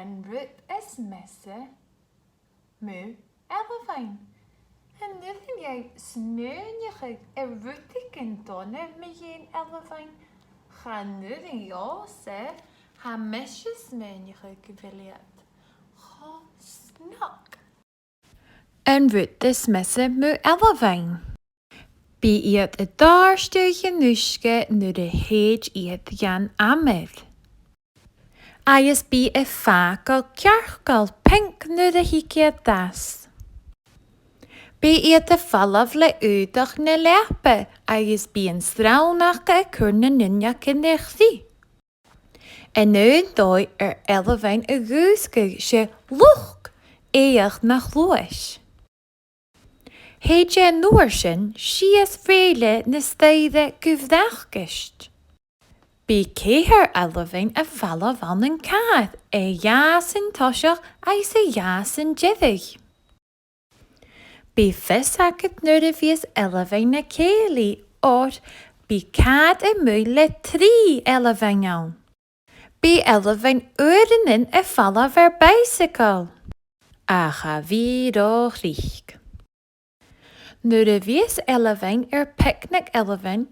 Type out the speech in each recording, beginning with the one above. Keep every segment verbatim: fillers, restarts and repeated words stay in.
An rud as miosa mu ailbhean. An urrainn dhuibh smaoineachadh air rudeigin dona mu dheidhinn ailbhean? Chan urrainn dhòmhsa, tha mise a' smaoineachadh gu bheil iad cho snog. An rud as miosa mu ailbhean. Bidh iad a' dòrtadh dhan uisge nuair a thèid iad dhan amar. Agus bidh am fàgail cearcall pinc nuair a thig iad às. Bidh iad a' falbh le aodach na leapa agus bidh an srann aca a' cur nan uinneagan air chrith. An aon dòigh air ailbhean a dhùsgadh, 's e luchd-èigheach na chluais. Thèid e an uair sin sìos rèile na staidhre gu bracaist. Bidh ceithir ailbhean a' falbh ann an càr, a dhà san toiseach agus a dhà san deireadh. Bidh fios agad nuair a bhios ailbhean na cèilidh, oir bidh càr a-muigh le trì ailbhean ann. Bidh ailbhean uaireannan a' falbh air baidhsagal, ach cha bhi ro thric. Nuair a bhios ailbhean air picnic ailbhean,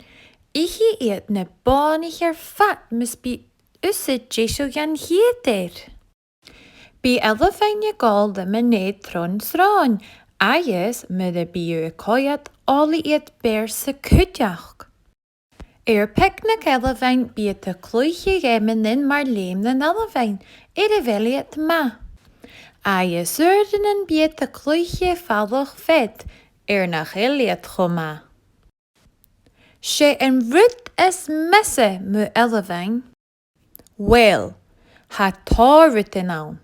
ithidh iad na bònaich air fad mus bi thusa deiseil dhan chèilidh. Bidh ailbhean a' gabhail lemonade tron t-sròin, agus mura bi thu a' coimhead, òlaidh iad beirte cuideachd. Air picnic ailbhean bidh iad a' cluich a' gheamannan mar leum nan ailbhean air a bheil iad math. Agus uaireannan bidh iad a' cluich a' falach fead air nach eil iad cho math. 'S e an rud as miosa mu ailbhean. Uill, tha tòrr rudan ann.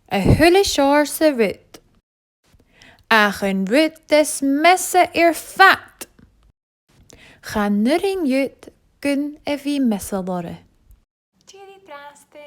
A h-uile seòrsa rud. Ach an rud as miosa air fad. Chan urrainn dhut gun a bhith measail orra. Tìoraidh an-dràsta.